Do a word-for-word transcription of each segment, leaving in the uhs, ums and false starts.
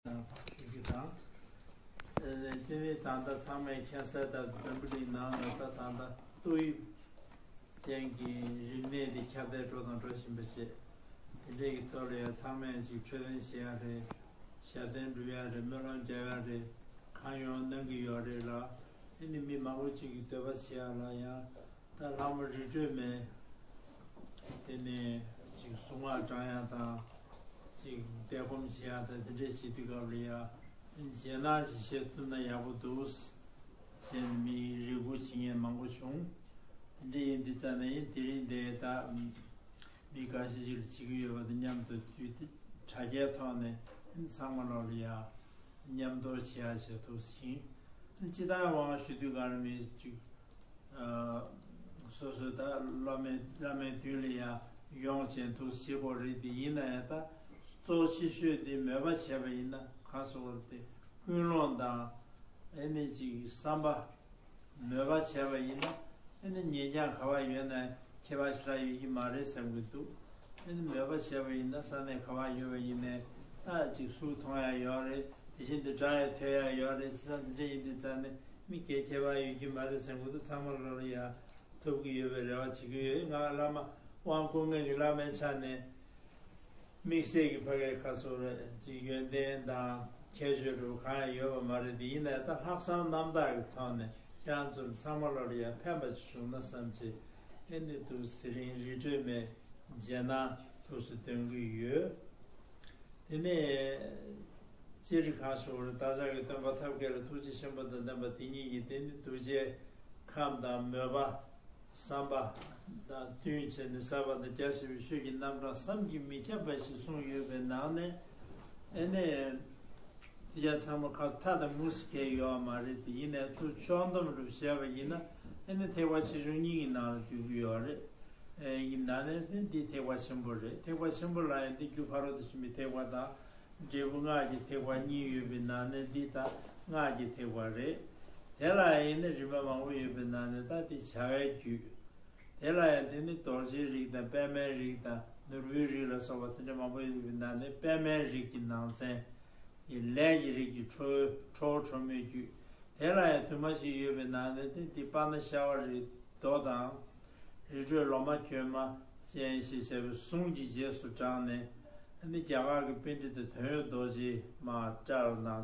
ཞུ་རྒྱུ་དང་། དེ་ནས་ད་ལྟ་ཚང་མས་མཁྱེན་གསལ་ལྟར་འཛམ་བུ་གླིང་ནང་ལ་ད་ད་ལྟ་ཏོག་དབྱིབས་ཅན་གྱི་རིམས་ནད་འདི་ཁྱབ་གདལ་འགྲོ་དང་འགྲོ་བཞིན་པ་བཅས། དེ་འདྲའི་གི་ཐོག་ལ་ཡང་ཚང་མས་ཅིག་འཕྲོད་བསྟེན་བྱེད་ཡ་རེད། ཞབས་བརྟན་སྒྲུབ་ཡ་རེད། སྨོན་ལམ་རྒྱབ་ཡ་རེད། གང་ཡོང་གནང་གི་ཡོད་རེད་ལ། དེ་ནི་མི་མང་པོ་ཅིག་གི་འདོད་པ་བྱེད་ཡ་ལ་ཡང་། ད་ལྷ་མོ་རི་ཁྲོད་མའི་དེ་ནས་ཅིག་གཟུངས་སྔགས་བགྲང་ཡ་དང་། ཅིག་བཟླས་སྒོམ་བྱེད་ཡ་དང་། དེ་འདྲས་བྱེད་དུས་སྐབས་ལ་ཡ། རྗེས་གནང་ཅིག་བྱེད་ཐུབ་ན་ཡག་པོ་འདུག་ཟེར་ནས་མི་རེ་སྐུལ་བྱེད་མཁན་མང་པོ་བྱུང་། དེ་འདྲས་ཡིན་དུས་ཙང་ནས་དེ་རིང་འདི་ད་མི་འགའ་ཤས་ཅིག་ལ་བྱེད་ཀྱི་ཡོད་པ་དང་མཉམ་དུ་དུས་དེ་དྲ་རྒྱའི་ཐོག་ནས་ཚང་མ་ལོག་ལ་ཡ་མཉམ་དུ་བྱེད་ཡ་བྱེད་ཐུབ་ཟིན། སྤྱི་བཏང་དབང་ཞུ་དུས་ག་རེ་མི་ཅིག་སོ་སོའི་ད་བླ་མའི་བླ་མའི་མདུན་ལ་ཡང་ཡོང་བྱས་འདུག་བྱེད་དགོས་རེད། དེ་ཡིན་ན་ཡང་ད་གཙོ་ཆེ་ཤོས་དེ་མོས་པ་བྱས་པ་ཡིན་ན་གང་ཟེར་དགོས་རེད། དེ་ཀུན་སློང་དང་ཨེ་ནི་ཅིག་བསམ་པ་མོས་པ་བྱས་པ་ཡིན་ན་ཨེ་ནི་ཉེ་རྐྱང་ག་པར་ཡོད་ན་ཁྱད་པར་ཞེ་དྲག་ཡོད་ཀྱི་མ་རེད་བསམ་གྱི་འདུག་ཨེ་ནི་མོས་པ་བྱས་པ་ཡིན་ན་ས་གནས་ག་པར་ཡོད་པ་ཡིན་ནའི་ད་ཅིག་གཟུགས་མཐོང་ཡ་ཡོད་རེད། དེ་བཞིན་དུ་སྒྲ་ཡང་ཐོས་ཡ་ཡོད་རེད། ས་འདི་འདྲ་ཡིན་དུས་ཙང་ནས་མི་སྒེར་ཁྱད་པར་ཡོད་ཀྱི་མ་རེད་བསམ་གྱི་འདུག་ཚང་མ་ལོག་ལ་ཡ་ཐུབ་ཀྱི་ཡོད་པའི་རེ་བ་བྱེད་ཀྱི་ཡོད། ང་བླ་མ་དབང་སྐུ་ངོ་གི་བླ་མའི་ཆ་ནས་དམིགས་བསལ་གྱི་ཕ་གའི་ཁ་སོ་རེད་ཅིག་ཡོན་ཏན་དང་ཁྱད་ཆོས་འདྲ་བོ་གང་ཡང་ཡོད་པ་མ་རེད། དེ་ཡིན་ནའི་ད་ལྷག་བསམ་རྣམ་དག་གི་ཐོག་ནས་ཁྱེད་རང་ཚོར་ཚང་མ་ལོག་ལ་ཡ་ཕན་པ་ཅིག་བྱུང་ན་བསམ་བྱས་ཨེ་ནི་འདུག་དེ་རིང་རི་ཁྲོད་མའི་རྗེས་གནང་ཐུགས་སུ་འདོན་གྱི་ཡོད། དེ་ནས་སྤྱིར་གང་ཞུ་བར་བདག་ཅག་གི་སྟོན་པ་ཐབས་མཁས་ལ་ཐུགས་རྗེ་ཆེན་པོ་དང་ལྡན་པ་དེ་ཉིད་ཀྱིས་དེ་ནི་གདུལ་བྱའི་ཁམས་དང་མོས་པ་བསམ་པ་དང་བསྟུན་བྱས་ནས་ཟབ་པ་དང་རྒྱ་ཆེ་བའི་ཆོས་ཀྱི་རྣམ་གྲངས་བསམ་གྱིས་མི་ཁྱབ་པ་ཞིག་གསུངས་ཡོད་པའི་ནང་ནས་ཨེ་ནས། དེ་ཡང་ཚང་མ་ཁ་མཐའ་དང་མུ་ཟེར་མཁན་ཡོད་མ་རེད། དེ་ཡིན་ནའི་ཚུར་ཕྱོགས་བསྡོམས་རུ་བྱས་པ་ཡིན་ན་ཨེ་ནི་ཐེག་པ་ཆེ་ཆུང་གཉིས་ཀྱི་ནང་ལ་འདུས་ཀྱི་ཡོད་རེད། ཨེ་ཡིན་ན་ནི་ཨེ་འདི་ཐེག་པ་ཆེན་པོ་རེད། ཐེག་པ་ཆེན་པོ་ལ་ཡང་འདི་རྒྱུ་ཕ་རོལ་ཏུ་ཕྱིན་པའི་ཐེག་པ་དང་འབྲས་བུ་སྔགས་ཀྱི་ཐེག་པ་གཉིས་ཡོད་པའི་ནང་ནས་འདི་ད་སྔགས་ཀྱི་ཐེག་པ་རེད། དེ་ལ་ཡང་ནི་རིམ་པ་མང་པོ་ཡོད་པའི་ནང་ནས་ད་འདི་བྱ་བའི་རྒྱུད། དེ་ལ་ཡང་དེ་ནི་རྡོ་རྗེའི་རིགས་དང་པདྨའི་རིགས་དང་ནོར་བུའི་རིགས་ལ་སོགས་པ་དེ་འདྲ་མང་པོ་ཡོད་པའི་ནང་ནས་པདྨའི་རིགས་ཀྱི་ནང་ཚན། ལས་ཀྱི་རིགས་ཀྱི་ཁྲོ་བོའི་ཁྲོ་བོ་ཁྲོ་མོའི་རྒྱུད། དེ་ལ་ཡང་དུ་མ་ཞིག་ཡོད་པའི་ནང་ནས་དེ་འདི་པ་ཎ་ཤ་བ་རི་མདོ་དང་། རི་ཁྲོད་ལོ་མ་གྱོན་མ་ཅན་ཞེས་བྱ་བའི་གཟུངས་ཀྱི་རྗེས་སུ་འབྲངས་ནས་ནི་རྒྱ་གར་གྱི་པཎྜི་ཏ་དོན་ཡོད་རྡོ་རྗེས་མར་བཀྲལ་གནང་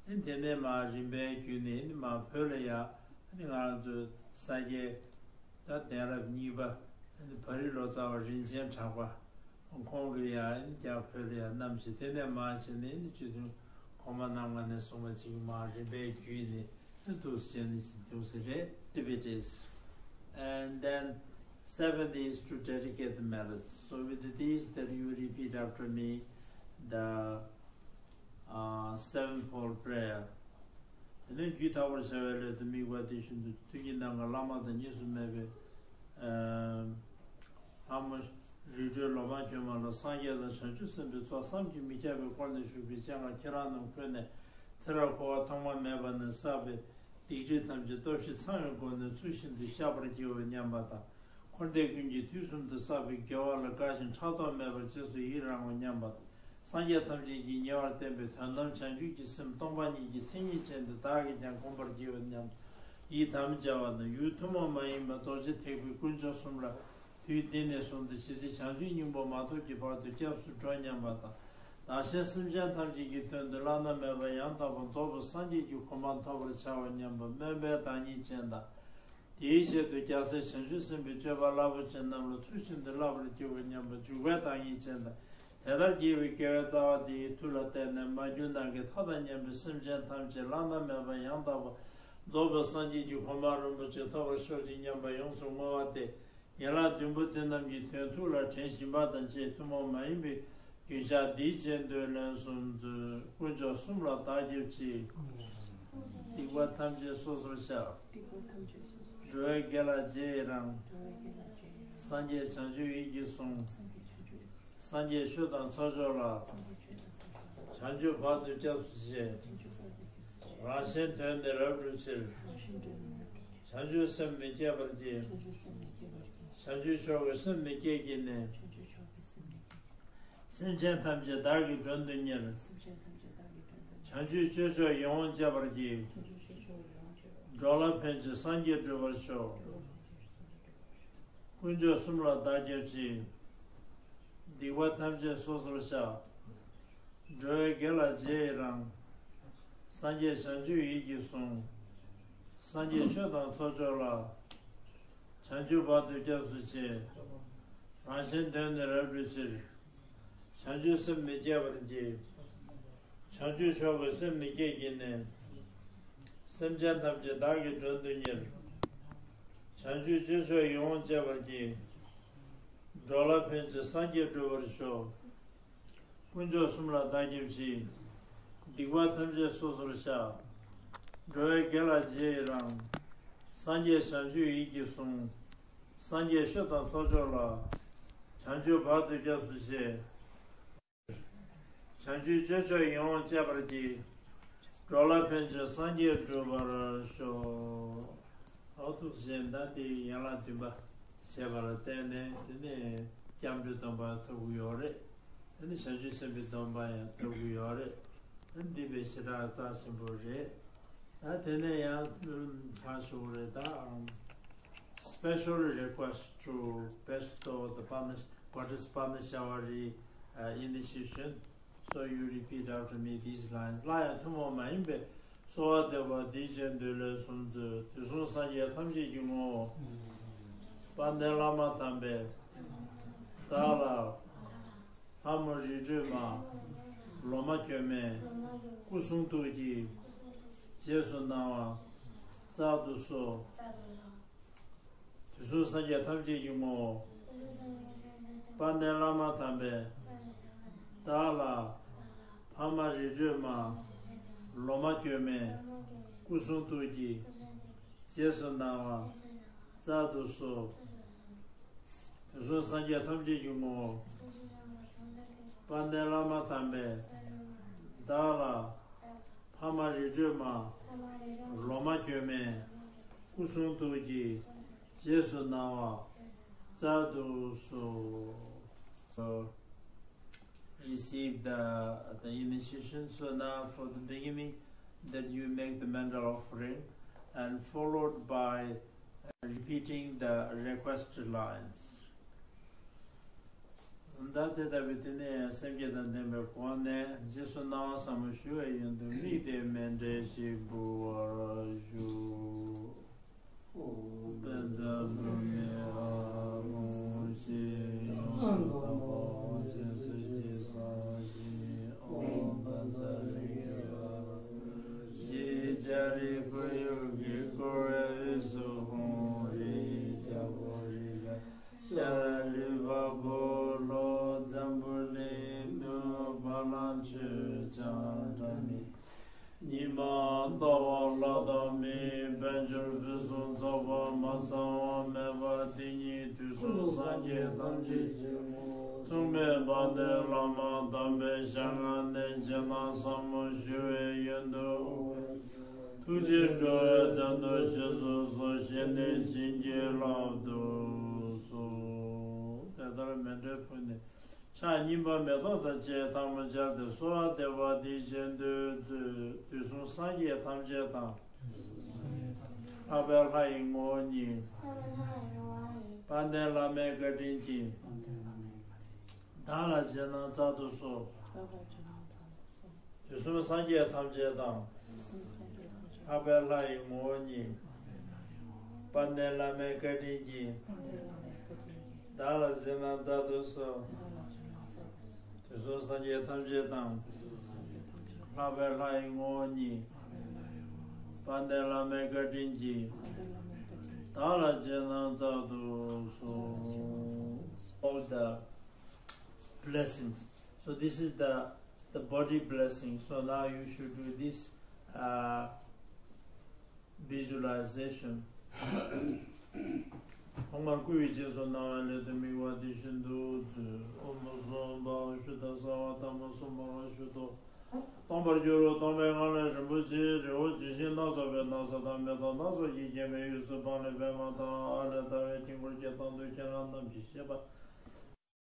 བྱས། དེ་ནས་མར་རིམ་པས་བརྒྱུད་ནས་ནི་མར་བོད་ལ་ཡང་ནི་ང་རང་ཚོའི་ས་སྐྱའི་ད་གདན་རབས་གཉིས་པ་ནི་བ་རི་ལོ་ཙཱ་བ་རིན་ཆེན་གྲགས་པ། ཁོང་གིས་ཡང་རྒྱ་བོད་ལ་ཡང་བསྣམས་ཤིང་། དེ་ནས་མར་བྱས་ནས་ནི་སྤྱི་མཐུན་གོང་མ་རྣམ་ལྔ་ནས་བཟུང་བ་ཅིག་མར་རིམ་པས་བརྒྱུད་ནས་ནི་འདུག་སེ་བྱས་ནས་འདུག་སེ་རེད། Activities. And then seventh is to dedicate the mallets. So with this, that you repeat after me the uh, sevenfold prayer. དེ་ནས་རྒྱུད་དག་པར་བྱ་བའི་སླད་དུ་དམིགས་པ་འདི་བཞིན་དུ་མཐུན་གྱི་ནམ་མཁའ་ལྷ་མ་དང་གཉིས་སུ་མེད་པའི་ཨ་ལྷ་མོ་རི་ཁྲོད་ལོ་མ་གྱོན་མ་ལ་སངས་རྒྱས་དང་བྱང་ཆུབ་སེམས་དཔའི་ཚོགས་བསམ་གྱིས་མི་ཁྱབ་པའི་སྒོ་ནས་བཞུགས་པའི་སྤྱན་སྔར་ཁྱེད་རང་རྣམས་འཁོད་ནས་ཚེ་རབས་འཁོར་བ་ཐོག་མ་མེད་པ་ནས་བསགས་པའི་སྡིག་སྒྲིབ་ཐམས་ཅད་སྟོབས་བཞི་ཚང་བའི་སྒོ་ནས་ཚུལ་བཞིན་དུ་བཤགས་པར་བགྱིའོ་སྙམ་པ་དང་། འཁོར་འདས་ཀུན་གྱི་དུས་གསུམ་དུ་བསགས་པའི་དགེ་བ་ལ་དགའ་ཞིང་ཕྲག་དོག་མེད་པར་རྗེས་སུ་ཡི་རང་ངོ་སྙམ་པ་དང་། སངས་རྒྱས་ཐམས་ཅད་ཀྱིས་ཉེ་བར་བསྟན་པའི་དོན་དམ་བྱང་ཆུབ་ཀྱི་སེམས་སྟོང་པ་ཉིད་ཀྱི་མཚན་ཉིད་ཅན་དེ་བདག་གིས་ཀྱང་བསྒོམ་པར་བགྱིའོ་སྙམ་དུ་ཡི་དམ་བཅའ་བ་དང་། ཡུལ་ཐུན་མོང་མ་ཡིན་པ་རྡོ་རྗེ་ཐེག་པའི་དཀོན་མཆོག་གསུམ་ལ་དུས་འདི་ནས་བཟུང་སྟེ་ཇི་སྲིད་བྱང་ཆུབ་སྙིང་པོ་མ་ཐོབ་ཀྱི་བར་དུ་སྐྱབས་སུ་འགྲོ་སྙམ་པ་དང་། བདག་གཞན་སེམས་ཅན་ཐམས་ཅད་ཀྱི་དོན་དུ་བླ་ན་མེད་པ་ཡང་དག་པར་རྫོགས་པའི་སངས་རྒྱས་ཀྱི་གོ་འཕང་ཐོབ་པར་བྱའོ་སྙམ་པ་སྨོན་པའི་བདག་ཉིད་ཅན་དང་། དེའི་ཆེད་དུ་རྒྱལ་སྲས་བྱང་ཆུབ་སེམས་དཔའི་སྤྱོད་པ་རླབས་པོ་ཆེ་རྣམས་ལ་ཚུལ་བཞིན་དུ་བསླབ་པར་བགྱིའོ་སྙམ་པ་འཇུག་པའི་བདག་ཉིད་ཅན་དང་། དེ་ལྟར་བགྱིས་པའི་དགེ་བའི་རྩ་བ་དེའི་མཐུ་ལ་བརྟེན་ནས་མ་གྱུར་ནམ་མཁའི་མཐའ་དང་མཉམ་པའི་སེམས་ཅན་ཐམས་ཅད་བླ་ན་མེད་པ་ཡང་དག་པར་རྫོགས་པའི་སངས་རྒྱས་ཀྱི་གོ་འཕང་རིན་པོ་ཆེ་ཐོབ་པར་ཤོག་ཅིག་སྙམ་པ་ཡོངས་སུ་བསྔོ་བ་སྟེ། ཡན་ལག་བདུན་པོ་དེ་རྣམས་ཀྱི་དོན་ཐུགས་ལ་དྲན་བཞིན་པ་དང་བཅས་ཐུན་མོང་མ་ཡིན་པའི་རྒྱུན་བཤགས་འདིའི་རྗེས་ཟློས་ལན་གསུམ་མཛོད། དཀོན་མཆོག་གསུམ་ལ་བདག་སྐྱབས་མཆི། སྡིག་པ་ཐམས་ཅད་སོ་སོར་བཤགས། སྡིག་པ་ཐམས་ཅད་སོ་སོར། འགྲོ་བའི་དགེ་ལ་རྗེས་ཡི་རང་། འགྲོ་བའི་དགེ་ལ་རྗེས་ཡི་རང་། སངས་རྒྱས་བྱང་ཆུབ་ཡིད་ཀྱིས་བཟུང་། སངས་རྒྱས་བྱང་ཆུབ་ཡིད་ཀྱིས་བཟུང་། སངས་རྒྱས་ཆོས་དང་ཚོགས་མཆོག་ལ། སངས་རྒྱས་ཆོས་དང་ཚོགས་མཆོག་ལ། བྱང་ཆུབ་བར་དུ་སྐྱབས་སུ་མཆི། བྱང་ཆུབ་བར་དུ་སྐྱབས་སུ་མཆི། རང་གཞན་དོན་ནི་རབ་བསྒྲུབ་ཕྱིར། རང་གཞན་དོན་ནི་རབ་བསྒྲུབ་ཕྱིར། བྱང་ཆུབ་སེམས་ནི་བསྐྱེད་པར་བགྱི། བྱང་ཆུབ་སེམས་ནི་བསྐྱེད་པར་བགྱི། བྱང་ཆུབ་མཆོག་གི་སེམས་ནི་བསྐྱེད་བགྱིས་ནས། བྱང་ཆུབ་མཆོག་གི་སེམས་ནི་བསྐྱེད་བགྱིས། སེམས་ཅན་ཐམས་ཅད་བདག་གིས་མགྲོན་དུ་གཉེར། སེམས་ཅན་ཐམས་ཅད་བདག་གིས་ བྱང་ཆུབ་སྤྱོད་མཆོག་ཡིད་འོང་སྤྱད་པར་བགྱི། འགྲོ་ལ་ཕན་ཕྱིར་སངས་རྒྱས་འགྲུབ་པར་ཤོག། དཀོན་མཆོག་གསུམ་ལ་བདག་སྐྱབས་མཆི། སྡིག་པ་ཐམས་ཅད་སོ་སོར་བཤགས། འགྲོ་བའི་དགེ་ལ་རྗེས་ཡི་རང་། སངས་རྒྱས་བྱང་ཆུབ་ཡིད་ཀྱིས་བཟུང་། སངས་རྒྱས་ཆོས་དང་ཚོགས་མཆོག་ལ། བྱང་ཆུབ་བར་དུ་སྐྱབས་སུ་མཆི། རང་གཞན་དོན་ནི་རབ་བསྒྲུབ་ཕྱིར། བྱང་ཆུབ་སེམས་ནི་བསྐྱེད་པར་བགྱི། བྱང་ཆུབ་མཆོག་གི་སེམས་ནི་བསྐྱེད་བགྱིས་ནས། སེམས་ཅན་ཐམས་ཅད་བདག་གིས་མགྲོན་དུ་གཉེར། བྱང་ཆུབ་སྤྱོད་མཆོག་ཡིད་འོང་སྤྱད་པར་བགྱི། འགྲོ་ལ་ཕན་ཕྱིར་སངས་རྒྱས་འགྲུབ་པར་ཤོག། དཀོན་མཆོག་གསུམ་ལ་བདག་སྐྱབས་མཆི། སྡིག་པ་ཐམས་ཅད་སོ་སོར་བཤགས། འགྲོ་བའི་དགེ་ལ་རྗེས་ཡི་རང་། སངས་རྒྱས་བྱང་ཆུབ་ཡིད་ཀྱིས་བཟུང་། སངས་རྒྱས་ཆོས་དང་ཚོགས་མཆོག་ལ། བྱང་ཆུབ་བར་དུ་སྐྱབས་སུ་མཆི། བྱང་ཆུབ་སྤྱོད་མཆོག་ཡིད་འོང་སྤྱད་པར་བགྱི། འགྲོ་ལ་ཕན་ཕྱིར་སངས་རྒྱས་འགྲུབ་པར་ཤོག། ཨོ་ཐུགས་རྗེ་ཆེ། ད་དེ་ཡན་ལག་བདུན་པ་བྱས་པ་ལ་བརྟེན་ནས། དེ་ནས་སྐྱབས་འགྲོའི་སྡོམ་པ་ཐོབ་ཀྱི་ཡོད་རེད། དེ་ནས་བྱང་ཆུབ་སེམས་དཔའི་སྡོམ་པ་ཡང་ཐོབ་ཀྱི་ཡོད་རེད། འདི་དཔེ་ཞེ་དྲག་རྩ་ཆེན་པོ་རེད། ད་དེ་ནས་ཡང་ཁ་ཤོར་རེད་ད། Special request to bestow the Padma, what is Padma Shavari, uh, initiation. So you repeat after me these lines. སླར་ཡང་ཐུན་མོང་མ་ཡིན་པའི་གསོལ་བ་འདེབས་པ་འདིའི་རྗེས་ཟློས་ལན་གསུམ་མཛོད། དུས་གསུམ་སངས་རྒྱས་ཐམས་ཅད་ཀྱི་ངོ་བོ། དཔལ་ལྡན་བླ་མ་དམ་པས་བདག་ལ། ལྷ་མོ་རི་ཁྲོད་མ། ལོ་མ་གྱོན་མའི་སྐུ་གསུང་ཐུགས་ཀྱི་རྗེས་སུ་གནང་བ་སྩལ་དུ་གསོལ། དུས་གསུམ་སངས་རྒྱས་ཐམས་ཅད་ཀྱི་ངོ་བོ། དཔལ་ལྡན་བླ་མ་དམ་པས་བདག་ལ། ཕ་མ་རི་ཁྲོད་མ། ལོ་མ་གྱོན་མའི་སྐུ་གསུང་ཐུགས་ཀྱི་རྗེས་སུ་གནང་བ་སྩལ་དུ་གསོལ། དུས་གསུམ་སངས་རྒྱས་ཐམས་ཅད་ཀྱི་ངོ་བོ། དཔལ་ལྡན་བླ་མ་དམ་པས་བདག་ལ། ཕ་མ་རི་ཁྲོད་མ། ལོ་མ་གྱོན་མའི་སྐུ་གསུང་ཐུགས་ཀྱི་རྗེས་སུ་གནང་བ་སྩལ་དུ་གསོལ། Receive the, the initiation. So now for the beginning, that you make the mantra offering and followed by, uh, repeating the request lines. ད་དེ་ལྟ་བུའི་དེ་ནས་སེམས་བསྐྱེད་དང་ལྡན་པའི་སྒོ་ནས་རྗེས་སུ་གནང་བ་ཟབ་མོ་ཞུ་བའི་ཡོན་དུ་དམིགས་ཏེ་མཎྜལ་ཞིག་འབུལ་བར་ཞུ། ཨོཾ་བཛྲ་བྷཱུ་མི་ཨཱཿཧཱུྃ་ཧྲཱིཿ། ཨོཾ་དྷཱ་ཏ་ཛྙཱ་ན་ཛཿ་སུ་ཏཱ་སི། ཨོཾ་བཛྲ་ཀཱི་ཏ་ཨཱཿཧཱུྃ་ཧྲཱིཿ། རྗེ་ལྕགས་རི་ཁོར་ཡུག་གིས་བསྐོར་བའི་དབུས་སུ་ཧཱུྃ་ཧྲཱིཿ་ལྕགས་ཕོ་རི་ལ། ཤར་ལུས་འཕགས་པོ་ལྷོ་འཛམ་བུ་གླིང་ནུབ་བ་ལང་སྤྱོད་བྱང་སྒྲ་མི་སྙན། ཉི་མ་ཟླ་བ་ལྷ་དང་མིའི་དཔལ་འབྱོར་ཕུན་སུམ་ཚོགས་པ་མ་ཚང་བ་མེད་པ་འདི་ཉིད་དུས་གསུམ་སངས་རྒྱས་ཐམས་ཅད་ཀྱི་ངོ་བོ་མཚུངས་མེད་དཔལ་ལྡན་བླ་མ་དམ་པའི་ཞལ་སྔ་ནས་རྗེས་གནང་ཟབ་མོ་ཞུ་བའི་ཡོན་དུ། ཐུགས་རྗེས་འགྲོ་བའི་དོན་དུ་བཞེས་སུ་གསོལ། བཞེས་ནས་བྱིན་གྱིས་བརླབ་ཏུ་གསོལ། དེ་ལྟར་མཎྜལ་ཕུལ་ནས་ཕྱག་གཉིས་པ་མེ་ཏོག་དང་བཅས་ཐལ་མོ་སྦྱར་ཏེ་གསོལ་བ་འདེབས་པ་འདིའི་རྗེས་ཟློས་མཛོད། དུས་གསུམ་སངས་རྒྱས་ཐམས་ཅད་དང་། ལྷག་པའི་ལྷ་ཡི་ངོ་བོ་ཉིད། དཔལ་ལྡན་བླ་མའི་བཀའ་དྲིན་གྱིས། བདག་ལ་རྗེས་གནང་སྩལ་དུ་གསོལ། དུས་གསུམ་སངས་རྒྱས་ཐམས་ཅད་དང་། ལྷག་པའི་ལྷ་ཡི་ངོ་བོ་ཉིད། དཔལ་ལྡན་བླ་མའི་བཀའ་དྲིན་གྱིས། བདག་ལ་རྗེས་གནང་སྩལ་དུ་གསོལ། དུས་གསུམ་སངས་རྒྱས་ཐམས་ཅད་དང་། ལྷག་པའི་ལྷ་ཡི་ངོ་བོ་ཉིད། དཔལ་ལྡན་བླ་མའི་བཀའ་དྲིན་གྱིས། བདག་ལ་རྗེས་གནང་སྩལ་དུ་གསོལ། All the blessings. So this is the, the body blessing. So now you should do this, uh, visualization. ཐོག་མར་བསྐུལ་བའི་རྗེས་སུ་གནང་བའི་སླད་དུ་དམིགས་པ་འདི་བཞིན་དུ་མཛོད། ཨོཾ་སྭ་བྷཱ་ཤུདྡྷ་སརྦ་དྷརྨ་སྭ་བྷཱ་ཤུདྡྷོ། སྟོང་པར་གྱུར་པ་སྟོང་པའི་ངང་ལས་རིན་པོ་ཆེའི་རི་བོ་ཇི་བཞིན་སྣ་ཚོགས་པའི་ན་བཟའ་དང་མེ་ཏོག་སྣ་ཚོགས་ཀྱིས་བརྒྱན་པའི་དབུས་སུ་འཕང་ལས་པདྨ་དང་ཨ་ལས་ཟླ་བའི་དཀྱིལ་འཁོར་གྱི་སྟེང་དུ་ཁྱེད་རང་རྣམས་ཀྱི་ཤེས་པ།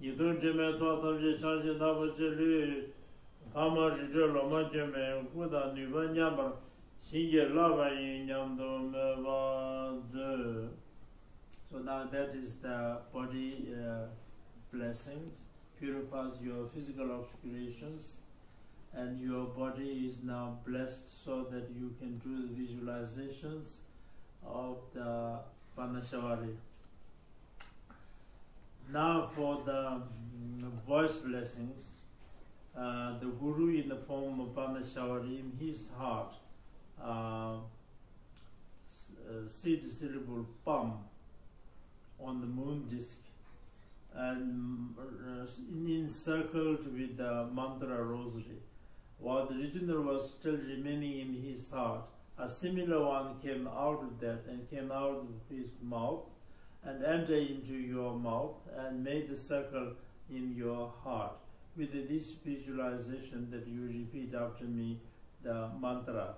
ཉིས་སྟོང་དྲི་མའི་ཚོགས་ཐམས་ཅད་བྱང་ཞིང་དག་པར་བྱས་ལུས། ཕ་མ་རི་ཁྲོད་ལོ་མ་གྱོན་མའི་སྐུ་དང་ནུས་པ་མཉམ་པར་བྱིན་གྱིས་བརླབས་པ་ཡིན་སྙམ་དུ་མོས་པ་མཛོད། So now that is the body uh, blessings, purifies your physical obscurations, and your body is now blessed so that you can do the visualizations of the Pana Shavari. Now for the mm, voice blessings, uh, the Guru in the form of Pana Shavari in his heart, uh, s- uh, seed syllable pam on the moon disk and uh, encircled with the mantra rosary. While the original was still remaining in his heart, a similar one came out of that and came out of his mouth and entered into your mouth and made the circle in your heart. With this visualization that you repeat after me, the mantra.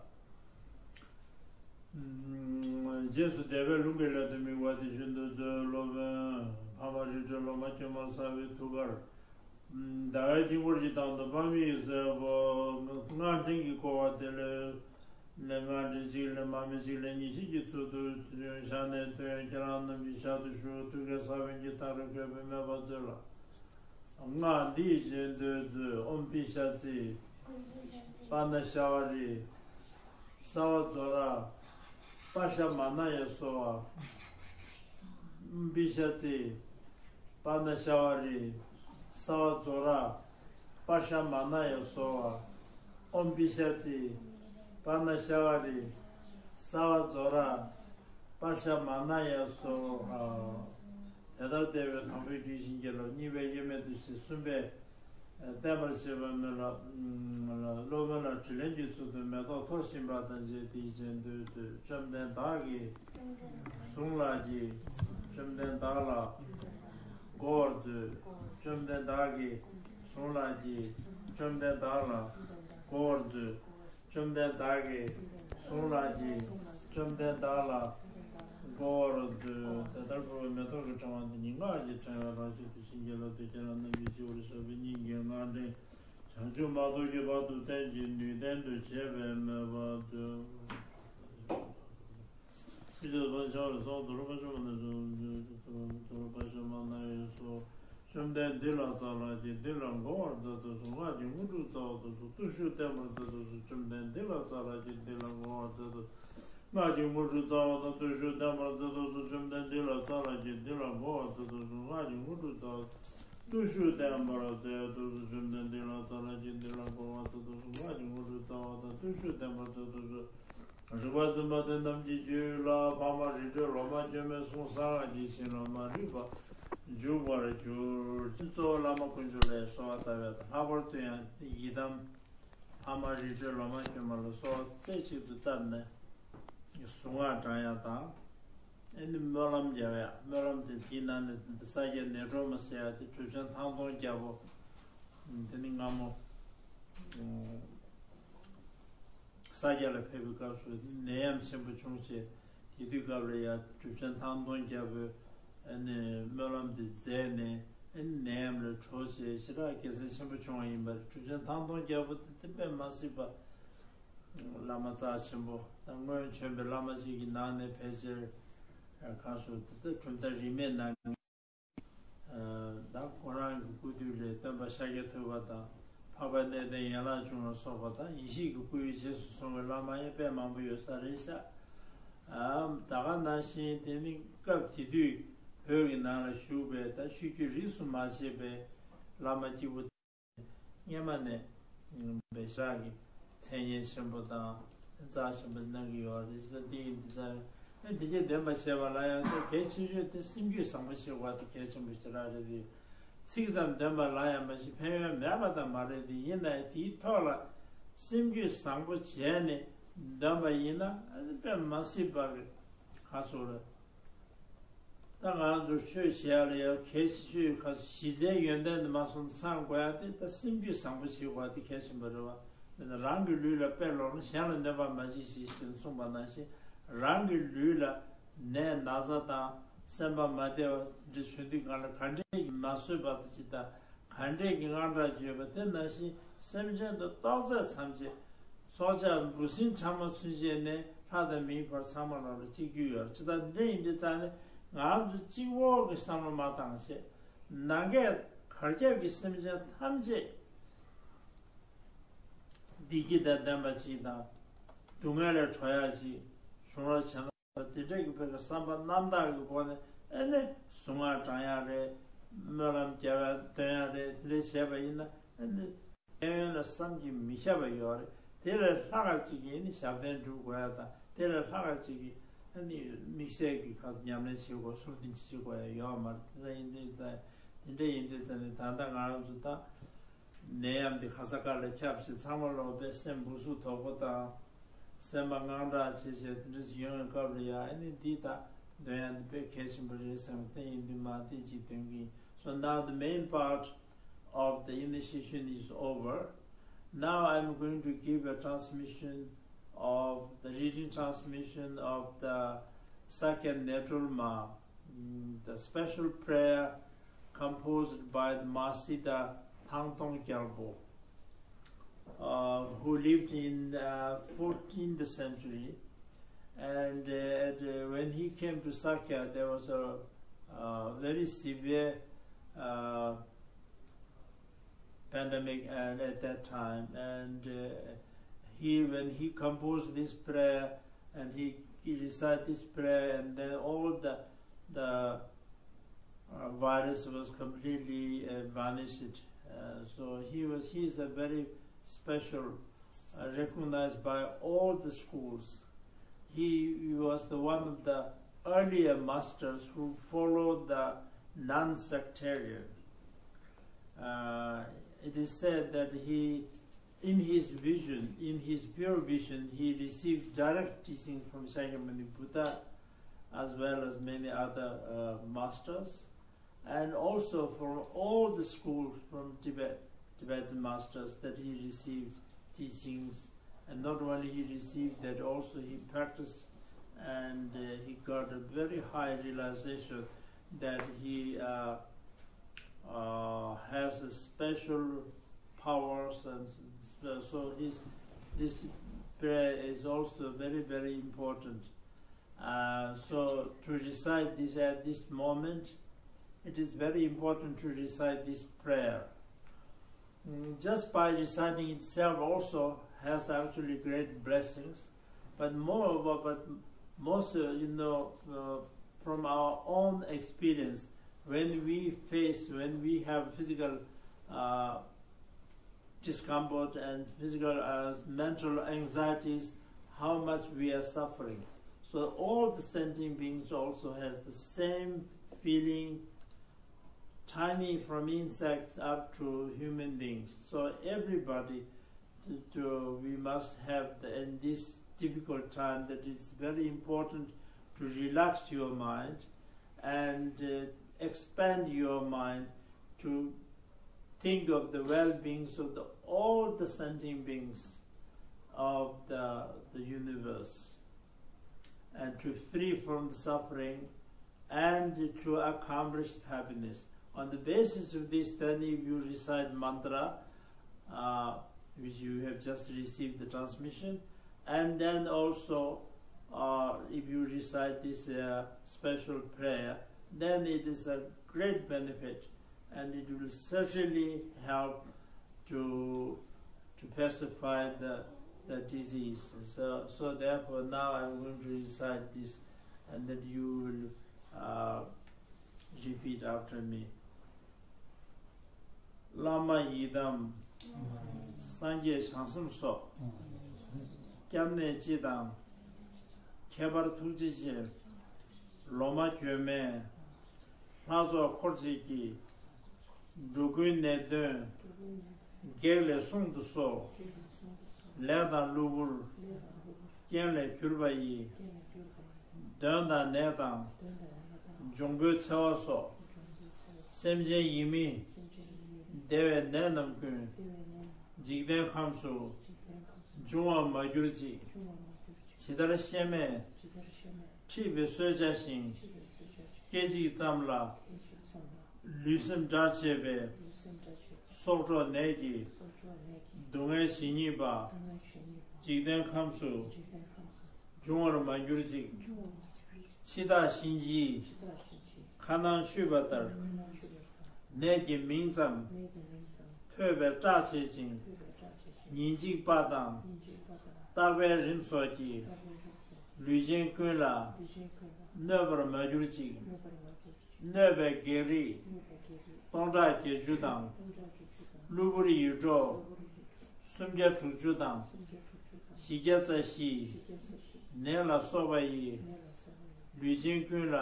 རྗེས་སུ་བདེ་བའི་ལུང་གི་སླད་དུ་དམིགས་པ་དེ་བཞིན་དུ་མཛོད། སློབ་དཔོན་ཕ་མ་རི་ཁྲོད་ལོ་མ་གྱོན་མ་གསལ་བའི་ཐུགས་ཀར། ཟླ་བའི་དཀྱིལ་འཁོར་གྱི་སྟེང་དུ་དཔག་མེད་ཀྱི་སྲས་པོ་སྔགས་ཕྲེང་གིས་བསྐོར་བ་དེ་ལས་ལས་སྔགས་ཕྲེང་གཅིག་ལས་མར་མེ་གཅིག་ལས་ཉིས་བརྒྱ་གི་ཚུལ་དུ་ཞལ་ནས་ཐོན། ཁྱེད་རང་རྣམས་ཀྱི་ཞལ་དུ་ཞུགས། ཐུགས་ཀའི་ས་བོན་གྱི་མཐའ་རུ་བཀོད་པའི་མོས་པ་མཛོད་ལ། སྔགས་འདི་བཞིན་དུ་མཛོད། ཨོཾ་པི་ཤ་ཙི། པ་ཎ་ཤ་བ་རི། སརྦ་ཛྭ་ར། པ་ཤ་མ་ན་ཡ་སྭཱ་ཧཱ། ཨོཾ་པི་ཤ་ཙི། པ་ཎ་ཤ་བ་རི། སརྦ་ཛྭ་ར། པ་ཤ་མ་ན་ཡ་སྭཱ་ཧཱ། ཨོཾ་པི་ཤ་ཙི། པ་ཎ་ཤ་བ་རི། སརྦ་ཛྭ་ར། པ་ཤ་མ་ན་ཡ་སྭཱ་ཧཱ། དེ་ལྟར་བཟླས་པས་དང་པོའི་རྒྱུད་བྱིན་གྱིས་བརླབས། གཉིས་པས་དབྱེར་མེད་དུ་བྱས། གསུམ་པས་བརྟན་པར་བྱེད་པ་མིན་ལ། སློབ་དཔོན་ལ་དྲིན་ལན་གྱི་ཚུལ་དུ་མེ་ཏོག་འཐོར་བཞིན་པ་དང་བཅས་ཏེ་བྱིན་དུ་གསོལ། བཅོམ་ལྡན་བདག་གིས་བཟུང་ལགས་ཀྱིས། བཅོམ་ལྡན་བདག་ལ་མགོ་བོར་མཛོད། བཅོམ་ལྡན་བདག་གིས་བཟུང་ལགས་ཀྱིས། བཅོམ་ལྡན་བདག་ལ་མགོ་བོར་མཛོད། བཅོམ་ལྡན་བདག་གིས་བཟུང་ལགས་ཀྱིས། བཅོམ་ལྡན་བདག་ལ་མགོ་བོར་མཛོད། དེ་ལྟར་ཕུལ་བའི་མེ་ཏོག་གི་ཕྲེང་བ་འདི་ཉིད་སྔགས་ཀྱི་ཕྲེང་བའི་རང་བཞིན་དུ་བྱིན་གྱིས་བརླབས་ཏེ་ཁྱེད་རང་རྣམས་ཀྱི་སྤྱི་བོར་བཞག་པའི་སྙིང་གའི་སྔགས་ཕྲེང་བྱང་ཆུབ་མ་ཐོབ་ཀྱི་བར་དུ་བརྟན་ཅིང་ནུས་ལྡན་དུ་བྱེད་པའི་མོས་པ་མཛོད། ཆོས་རྗེ་དང་བྱ་བའི་སོགས་དུར་པ་ཤོ་མ་ནས་སོ། དུར་པ་ཤོ་མ་ན་ཡོད་སོ། བཅོམ་ལྡན་འདི་ལ་སྩལ་ལགས་ཀྱིས་འདི་ལ་མགོ་བར་མཛད་དུ་གསོལ། སྔགས་ཀྱི་དངོས་གྲུབ་སྩལ་བར་དུ་གསོལ། བརྟུལ་ཞུགས་བརྟན་པར་མཛད་དུ་གསོལ། བཅོམ་ལྡན་འདི་ལ་སྩལ་ལགས་ཀྱིས་འདི་ལ་མགོ་བར་མཛད་དུ། སྔགས་ཀྱི་དངོས་གྲུབ་སྩལ་བ་དང་བརྟུལ་ཞུགས་བརྟན་པར་མཛད་དུ་གསོལ། བཅོམ་ལྡན་འདི་ལ་སྩལ་ལགས་ཀྱིས་འདི་ལ་མགོ་བར་མཛད་དུ་གསོལ། སྔགས་ཀྱི་དངོས་གྲུབ་སྩལ་བ་དང་བརྟུལ་ཞུགས་བརྟན་པར་མཛད་དུ་གསོལ། བཅོམ་ལྡན་འདི་ལ་སྩལ་ལགས་ཀྱིས་འདི་ལ་མགོ་བར་མཛད་དུ་གསོལ། སྔགས་ཀྱི་དངོས་གྲུབ་སྩལ་བ་དང་བརྟུལ་ཞུགས་བརྟན་པར་མཛད་དུ་གསོལ། རིག་པ་འཛིན་པ་དེ་རྣམས་ཀྱི་རྒྱུད་ལ་འཕགས་མ་རི་ཁྲོད་ལོ་མ་གྱོན་མའི་གསུང་གསང་སྔགས་ཀྱི་བྱིན་རླབས་མ་ལུས་པ་འཇུག་པར་གྱུར་ཅིག། གཙོ་བོ་བླ་མ་དཀོན་མཆོག་ལ་གསོལ་བ་བཏབ་པ་དང་། ལྷག་པར་དུ་ཡང་ཡི་དམ་འཕགས་མ་རི་ཁྲོད་ལོ་མ་གྱོན་མ་ལ་གསོལ་བ་རྩེ་གཅིག་ཏུ་བཏབ་ནས་གཟུངས་སྔགས་བགྲང་ཡ་དང་། ཨ་ནི་སྨོན་ལམ་རྒྱབ་ཡ། སྨོན་ལམ་དེ་དེའི་ནང་ནས་ས་སྐྱ་ནད་གྲོལ་མ་ཟེར་ཡ་དེ་གྲུབ་ཆེན་ཐང་སྟོང་རྒྱལ་པོ་དེ་ནི་སྔ་མོ་ས་སྐྱ་ལ་ཕེབས་པའི་སྐབས་སུ་ནད་ཡམས་ཆེན་པོ་བྱུང་བྱས། དེ་དུས་སྐབས་ལ་ཡང་གྲུབ་ཆེན་ཐང་སྟོང་རྒྱལ་པོས་ཨ་ནི་སྨོན་ལམ་དེ་མཛད་ནས་ཨ་ནི་ནད་ཡམས་ལས་གྲོལ་བྱས་ཞེ་དྲག་དགེ་མཚན་ཆེན་པོ་བྱུང་བ་ཡིན་པ་རེད། གྲུབ་ཆེན་ཐང་སྟོང་རྒྱལ་པོ་དེ་དེ་དཔེ་མ་སྲིད་པ་བླ་མ་རྩ་ཆེན་པོ་དང་སྔོན་བྱོན་པའི་བླ་མ་ཅིག་གི་ནང་ནས་ཕལ་ཆེར་ཁ་སོ་དེ་ལྟར་གྲུབ་མཐའ་རིས་མེད་གནང་། ད་ཁོ་རང་གི་སྐུ་དུས་ལས་སྟོན་པ་ཤཱཀྱ་ཐུབ་པ་དང་འཕགས་པ་གནས་བརྟན་ཡན་ལག་འབྱུང་ལ་སོགས་པ་དང་ཡེ་ཤེས་ཀྱི་སྐུའི་རྗེས་སུ་སོང་བའི་བླ་མ་ཡང་དཔེ་མང་པོ་ཡོད་ས་རེད་ཤག་ད་ག་ནང་བཞིན་དེ་ནི་སྐབས་དེ་དུས་བོད་ཀྱི་ནང་ལ་བཞུགས་པའི་ད་ཆོས་བརྒྱུད་རིས་སུ་མ་ཆད་པའི་བླ་མ་སྐྱེས་བུ་སྔོན་མ་ནས་པའི་ཞག་གི་མཚན་སྙན་ཆེན་པོ་དང་རྩ་ཆེན་པོ་གནང་གི་ཡོད་རེད། ས་འདི་ཡིན་འདི་ཚ་ནི་འདི་སྐད་འདོན་པ་བྱས་པ་ལ་ཡང་དེ་གལ་ཆེ་ཤོས་དེ་སེམས་རྒྱུད་བཟང་པོ་ཞིག་དགོས་པ་དེ་གལ་ཆེན་པོ་ཞིག་རག་རེད་དེ། ཚིག་ཙམ་འདོན་པ་ལ་ཡང་མ་ཞིག་ཕན་ཡོན་མེད་པ་དང་མ་རེད་དེ། ཡིན་ན་ཡང་དེའི་ཐོག་ལ་སེམས་རྒྱུད་བཟང་པོ་བྱས་ནས་འདོན་པ་ཡིན་ན་ཨ་ནི་དཔེ་མ་སྲིད་པ་གི་ཁ་སོ་རེད། ད་ང་ཚོ་ཆོས་བྱེད་ཡ་ལ་ཡང་གལ་ཆེ་ཤོས་ཁ་གཞི་རྩའི་ཡོན་ཏན་དུ་མ་སོང་ཚང་དགོས་ཡ་དེ་ད་སེམས་རྒྱུད་བཟང་པོ་ཞིག་དགོས་ཡ་དེ་གལ་ཆེན་པོ་རེད་བ། དེ་ནི་རང་གི་ལུས་ལ་དཔེ་ལོག་ན་གཞན་ལ་གནོད་པ་མ་བྱེད་ཞེས་གསུངས་པ་ནང་བཞིན། རང་གི་ལུས་ལ་ནད་ན་ཚ་དང་སེམས་པ་མ་བདེ་བ་འདི་བྱུང་དུས་སྒང་ལ་ག་འདྲས་ཀྱིས་མ་བཟོད་པ་དང་ཅི་ལྟ། ག་འདྲས་ཀྱི་དངངས་སྐྲག་བརྗོད་པ་དེ་ནང་བཞིན་སེམས་ཅན་དུ་གཏོགས་ཚད་ཐམས་ཅད་སྲོག་ཆགས་འབུ་སྲིན་ཕྲ་མོ་ཚུན་ཆད་ནས་ལྷ་དང་མིའི་བར་ཚང་མ་ལ་ལ་གཅིག་གྱུར་ཡོད་རེད། ཅི་ལྟར་འདི་འདྲ་ཡིན་དུས་ཙང་ནས་ང་ཚོ་གཅིག་པོ་གི་བསམ་བློ་མ་བཏང་བྱས་ནམ་མཁའི་གར་ཁྱབ་ཀྱི་སེམས་ཅན་ཐམས་ཅད་བདེ་སྐྱིད་དང་ལྡན་པ་ཅིག་དང་སྡུག་བསྔལ་ལས་གྲོལ་ཡག་ཅིག་བྱུང་རོགས་བྱས་ན། དེ་འདྲ་གི་བོད་ཀྱི་བསམ་པ་རྣམ་དག་གི་སྒོ་ནས་ཨེ་ནས་གཟུངས་སྔགས་བགྲང་ཡག་རེད། སྨོན་ལམ་རྒྱབ་ཡག་འདོན་ཡག་རེད། དེ་འདྲ་བྱས་པ་ཡིན་ན་ཨེ་ནས་ཕན་ཡོན་ལ་བསམ་གྱིས་མི་ཁྱབ་པ་ཡོད་རེད། དེ་ལས་ལྷག་ག་ཅིག་གིས་ཨེ་ནས་ཞབས་བརྟན་སྒྲུབ་དགོས་ཡག་དང་དེ་ལས་ལྷག་ག་ཅིག་གིས་ཨེ་ནས་དམིགས་བསལ་གྱི་ཁ་ཉམས་ལེན་བྱེད་དགོས་ཟུར་འདི་བྱེད་དགོས་ཡག་ཡོད་མ་རེད། དེ་འདྲ་ཡིན་དུས་ད་དེ་འདྲ་ཡིན་དུས་ད་ནི་ད་ལྟ་ང་རང་ཚོ་ད། ནད་ཡམས་འདི་ག་ས་ག་ལ་ཁྱབ་ཞིང་ཚང་མ་ལོག་པའི་སེམས་སྦུག་སུག་དོག་པོ་དང་། སེམས་པ་དངངས་སྐྲག་བྱེད་བྱེད་དེ་འདྲ་ཞིག་ཡོང་བའི་སྐབས་ལ་ཡ་ཨ་ནི་འདི་ད་འདོན་ཡག་འདི་དཔེ་གལ་ཆེན་པོ་རེད་བསམ་གཏན་ཡིན་དུས་མ་དེ་ཅིག་འདོན་གྱིན། So now the main part of the initiation is over. Now I'm going to give a transmission of the reading transmission of the second Netrulma, mm, the special prayer composed by the Mahasiddha Thangtong Gyalpo, uh, who lived in uh, fourteenth century. And uh, at, uh, when he came to Sakya, there was a uh, very severe uh, pandemic and at that time. And uh, he, when he composed this prayer, and he, he recited this prayer, and then all the the uh, virus was completely uh, vanished. Uh, so he was he is a very special uh, recognized by all the schools. He, he was the one of the earlier masters who followed the non-sectarian. Uh, it is said that he in his vision, in his pure vision, he received direct teaching from Shakyamuni Buddha as well as many other uh, masters, and also from all the schools from Tibet, Tibetan masters that he received teachings. And not only he received that, also he practiced, and uh, he got a very high realization that he uh, uh, has a special powers, and uh, so his this prayer is also very, very important. Uh, so to recite this at this moment, it is very important to recite this prayer. Mm, just by reciting itself also has actually great blessings, but moreover, but most, uh, you know, uh, from our own experience, when we face, when we have physical, uh, discomfort and physical, uh, mental anxieties, how much we are suffering. So all the sentient beings also has the same feeling, tiny from insects up to human beings. So everybody, to, to, we must have the, in this difficult time, that it's very important to relax your mind and, uh, expand your mind to think of the well-beings of the, all the sentient beings of the, the universe, and to free from the suffering and to accomplish happiness. On the basis of this, then if you recite mantra, uh, which you have just received the transmission, and then also, uh, if you recite this, uh, special prayer, then it is a great benefit, and it will certainly help to, to pacify the, the disease. So, so therefore now I'm going to recite this, and then you will, uh, repeat after me. བླ་མ་ཡི་དམ། སངས་རྒྱས་བྱང་སེམས་སོགས། སྐྱབས་གནས་སྤྱི་དང་། ཁྱད་པར་ཐུགས་རྗེ་ཅན། ལོ་མ་གྱོན་མའི། ལྷ་ཚོགས་འཁོར་བཅས་ཀྱིས། འགྲོ་ཀུན་ནད་གདོན། བགེགས་ལས་བསྲུང་དུ་གསོལ། ལས་དང་གློ་བུར། རྐྱེན་ལས་གྱུར་པ་ཡི། གདོན་དང་ནད་དང་། འབྱུང་པོའི་འཚེ་བ་སོགས། སེམས་ཅན་ཡིད་མི། བདེ་བའི་ནད་རྣམས་ཀུན། འཇིག་རྟེན་ཁམས་སུ། འབྱུང་བར་མ་གྱུར་ཅིག། ཇི་ལྟར་གཤེད་མས། འཁྲིད་པའི་གསོད་བྱ་བཞིན། སྐད་ཅིག་ཙམ་ལ། ལུས་སེམས་འབྲལ་བྱེད་པའི། སྲོག་འཕྲོག་ནད་ཀྱི། སྡུག་བསྔལ་ཇི་སྙེད་པ། འཇིག་རྟེན་ཁམས་སུ། འབྱུང་བར་མ་གྱུར་ཅིག། འཆི་བདག་གཤིན་རྗེའི། ཁ་ནང་ཆུད་པ་ལྟར། ནད་ཀྱི་མིང་ཙམ། ཐོས་པས་སྐྲག་བྱེད་ཅིང་། ཉིན་གཅིག་པ་དང་། རྟག་པའི་རིམས་སོགས་ཀྱིས། ལུས་ཅན་ཀུན་ལ། གནོད་པར་མ་གྱུར་ཅིག། གནོད་པའི་བགེགས་རིགས། སྟོང་ཕྲག་བརྒྱད་ཅུ་དང་། གློ་བུར་ཡེ་འདྲོག། སུམ་བརྒྱ་དྲུག་ཅུ་དང་། བཞི་བརྒྱ་རྩ་བཞི། ནད་ལ་སོགས་པ་ཡིས། ལུས་ཅན་ཀུན་ལ།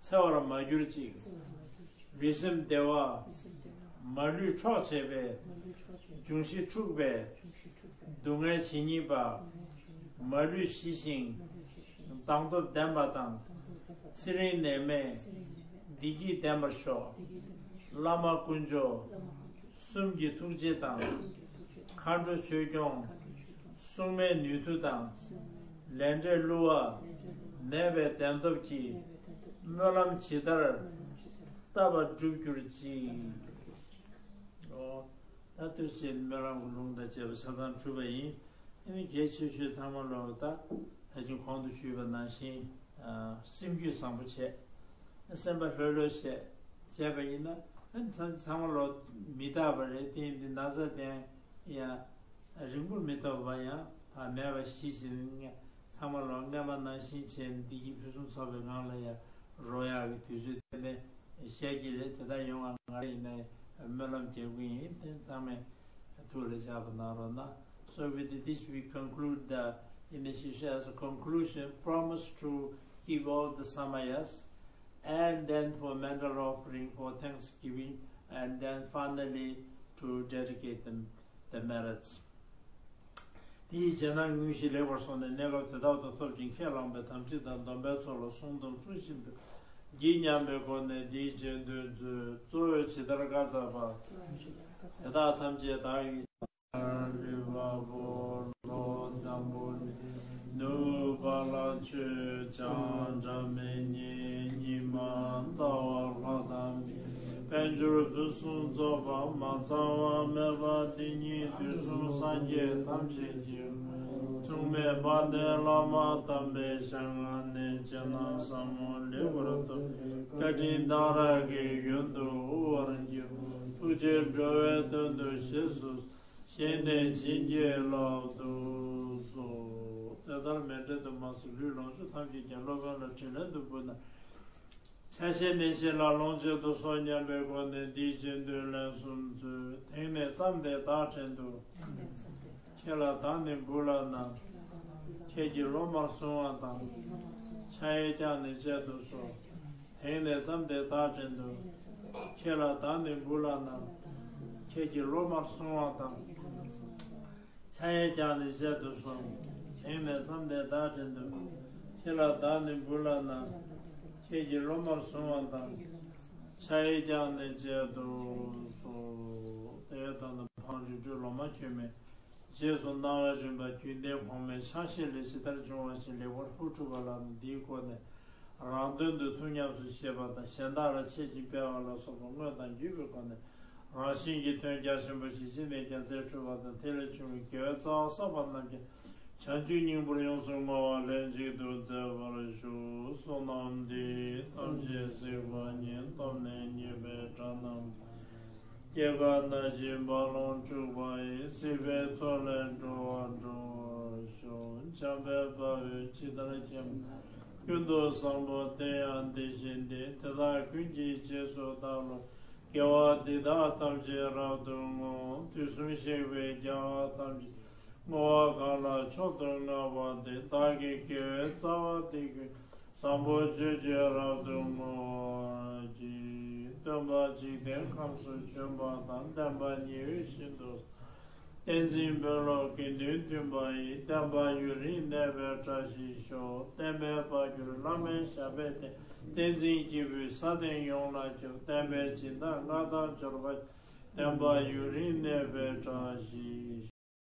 འཚེ་བར་མ་གྱུར་ཅིག། ལུས་སེམས་བདེ་བ། མ་ལུས་འཕྲོག་བྱེད་པའི། འབྱུང་བཞི་འཁྲུགས་པའི། སྡུག་བསྔལ་ཇི་སྙེད་པ། མ་ལུས་ཞི་ཞིང་། མདངས་སྟོབས་ལྡན་པ་དང་། ཚེ་རིང་ནད་མེད། བདེ་སྐྱིད་ལྡན་པར་ཤོག། བླ་མ་དཀོན་མཆོག་གསུམ་གྱི་ཐུགས་རྗེ་དང་། མཁའ་འགྲོ་ཆོས་སྐྱོང་སྲུང་མའི་ནུས་མཐུ་དང་། ལས་འབྲས་བསླུ་བ་མེད་པའི་བདེན་སྟོབས་ཀྱིས། སྨོན་ལམ་ཇི་ལྟར་བཏབ་པ་འགྲུབ་གྱུར་ཅིག། ཨོ། ད་ལྟོས་བཅས་སྨོན་ལམ་གྱི་ལུང་དང་བཅས་པ་ཆ་ཚང་གྲུབ་པ་ཡིན། ཨ་ནི་གལ་ཆེ་ཤོས་ཚང་མ་ལོག་ད་ད་ཅིང་གོང་དུ་ཞུས་པ་ནང་བཞིན། ཨ། སེམས་རྒྱུད་བཟང་པོ་བྱས། སེམས་པ་ལྷོད་ལྷོད་བྱས། བྱས་པ་ཡིན་ན་ཨ་ནི་ཚང་ཚང་མ་ལོག་མི་རྟག་པ་རེད། དེ་ཡིན་དུས་ན་ཚ་དེ་ཡང་རིང་པོར་མི་ཐོགས་པ་ཡང་མེད་པ་ཞི་ཞིང་། ཚང་མ་ལོག་སྔན་མ་ནང་བཞིན་བྱས་ནས་བདེ་སྐྱིད་ཕུན་སུམ་ཚོགས་པའི་ངང་ལ་ཡང་རོལ་ཡག་གི་དུས་ཚོད་དེ་ནས་བཤད་ཀྱི་རེད། དེ་ལྟར་ཡོང་བ་ང་རང་ཡིན་ན་སྨོན་ལམ་རྒྱག་གི་ཡིན། དེ་ཚང་མས་ཐུགས་ལ་བཞག་པ་གནང་རོགས་གནང་། So with this we conclude the initiation. As a conclusion, promise to keep all the samayas and then for mental offering, for thanksgiving, and then finally to dedicate them the merits. དེའི་རྗེས་ན་དངོས་གཞི་ལེགས་པར་སོང་ནས་གནས་སྐབས་དེ་དག་ཏུ་ཐོབ་ཅིང་ཁས་བླངས་པའི་དམ་ཚིག་དང་སྡོམ་པའི་ཚོགས་ལ་བསྲུང་དང་བསྲུང་བཞིན་དུ་བགྱི་སྙམ་པའི་སྒོ་ནས་འདིའི་རྗེས་ཟློས་མཛོད། གཙོ་བོས་ཇི་ལྟར་བཀའ་སྩལ་པ། དེ་དག་ཐམས་ཅད་བདག་གིས། ལུས་འཕགས་པོ་ལྷོ་འཛམ་བུ་གླིང་། ནུབ་བ་ལང་སྤྱོད་བྱང་སྒྲ་མི་སྙན། ཉི་མ་ཟླ་བ་ལྷ་དང་མིའི། དཔལ་ སྦྱོར་ཕུན་སུམ་ཚོགས་པ་མ་ཚང་བ་མེད་པ་འདི་ཉིད་དུས་གསུམ་སངས་རྒྱས་ཐམས་ཅད་ཀྱི་མཚུངས་མེད་དཔལ་ལྡན་བླ་མ་དམ་པའི་ཞལ་སྔ་ནས་རྗེས་གནང་ཟབ་མོ་ལེགས་པར་ཐོབ་པའི་བཀའ་དྲིན་གདམས་རབས་ཀྱི་ཡོན་དུ་དབུལ་བར་འགྱུར། ཐུགས་རྗེས་འགྲོ་བའི་དོན་དུ་བཞེས་སུ་གཞན་དེ་བྱིན་གྱིས་བརླབ་ཏུ་གསོལ། དེ་ལྟར་མཎྜལ་དུ་མ་གསོལ་ལུས་ལོངས་སྤྱོད་ཐམས་ཅད་ཀྱང་སློབ་དཔོན་ལ་དྲིན་ལན་དུ་ཕུལ་ན། ཆ་ཤས་ནན་ཤས་ལ་ལོངས་སྤྱོད་དུ་གསོལ་སྙམ་པའི་སྒོ་ནས་འདིའི་རྗེས་ཟློས་ལན་གསུམ་མཛོད། དེང་ནས་བརྩམས་ཏེ་བདག་བྲན་དུ། ཁྱེད་ལ་བདག་ནི་འབུལ་ལགས་ན། ཁྱེད་ཀྱིས་སློབ་མར་གཟུང་བ་དང་། ཕྱག་གཡས་བརྐྱངས་ནས་མཇལ་དུ་གསོལ། དེང་ནས་བརྩམས་ཏེ་བདག་བྲན་དུ། ཁྱེད་ལ་བདག་ནི་འབུལ་ལགས་ན། ཁྱེད་ཀྱིས་སློབ་མར་གཟུང་བ་དང་། ཕྱག་གཡས་བརྐྱངས་ནས་མཇལ་དུ་གསོལ། དེང་ནས་བརྩམས་ཏེ་བདག་བྲན་དུ། ཁྱེད་ལ་བདག་ནི་འབུལ་ལགས་ན། ཁྱེད་ཀྱིས་སློབ་མར་གཟུང་བ་དང་། ཕྱག་གཡས་བརྐྱངས་ནས་མཇལ་དུ་གསོལ། དེ་ལྟར་ན་ཕ་རི་ཁྲོད་ལོ་མ་གྱོན་མའི་རྗེས་སུ་གནང་བའི་རིམ་པ་རྒྱུན་ལྡན་གོང་མའི་ཕྱག་བཞེས་ལས་ཇི་ལྟར་འབྱུང་བ་བཞིན་ལེགས་པར་ཕུལ་གྲུབ་པ་ལགས་ནི་འདིའི་སྒོ་ནས། རང་དོན་དུ་ཐུགས་ཉམས་སུ་བཞེས་པ་དང་གཞན་དག་ལ་འཆད་ཅིང་སྤེལ་བ་ལ་སོགས་པ་དངོས་དང་བརྒྱུད་པའི་སྒོ་ནས་རང་གཞན་གྱི་དོན་རྒྱ་ཆེན་པོ་ཞིག་ཅི་ནས་ཀྱང་མཛད་གྲུབ་པ་དང་། དེ་ལས་བྱུང་བའི་དགེ་བའི་རྩ་བ་བསགས་པ་རྣམས་ཀྱང་བྱང་ཆུབ་སྙིང་པོར་ཡོངས་སུ་བསྔོ་བ་ལྷན་ཅིག་ཏུ་མཛད་པར་ཞུ། བསོད་ནམས་འདི་ཡིས་ཐམས་ཅད་གཟིགས་པ་ཉིད། ཐོབ་ནས་ཉེས་པའི་དགྲ་རྣམས། སྐྱེ་རྒ་ན་འཆིའི་རྦ་ཀློང་འཁྲུགས་པ་ཡི། སྲིད་པའི་མཚོ་ལས་འགྲོ་བ་སྒྲོལ་བར་ཤོག། འཇམ་དཔལ་དཔའ་བོས་ཇི་ལྟར་མཁྱེན་པ། ཀུན་ཏུ་བཟང་པོ་དེ་ཡང་དེ་བཞིན་ཏེ། དེ་དག་ཀུན་གྱི་རྗེས་སུ་བདག་སློབ། དགེ་བ་འདི་དག་ཐམས་ཅད་རབ་ཏུ་བསྔོ། དུས་གསུམ་གཤེགས་པའི་རྒྱལ་བ་ཐམས་ཅད་བསྔོ་བ་གང་ལ་མཆོག་ཏུ་བསྔགས་པ་དེ། བདག་གི་དགེ་བའི་རྩ་བ་འདི་ཀུན། བཟང་པོ་སྤྱོད་ཕྱིར་རབ་ཏུ་བསྔོ་བར་བགྱི། སྟོན་པ་འཇིག་རྟེན་ཁམས་སུ་བྱོན་པ་དང་། བསྟན་པ་ཉི་འོད་བཞིན་དུ། བསྟན་འཛིན་དཔོན་སློབ་དགེ་འདུན་མཐུན་པ་ཡིས། བསྟན་པ་ཡུན་རིང་གནས་པའི་བཀྲ་ཤིས་ཤོག། བསྟན་པའི་དཔལ་གྱུར་བླ་མའི་ཞབས་པད་བརྟན། བསྟན་འཛིན་སྐྱེས་བུས་ས་སྟེང་ཡོངས་ལ་ཁྱབ། བསྟན་པའི་སྦྱིན་བདག་མངའ་བདག་འབྱོར་པ། བསྟན་པ་ཡུན་རིང་གནས་པའི་བཀྲ་ཤིས་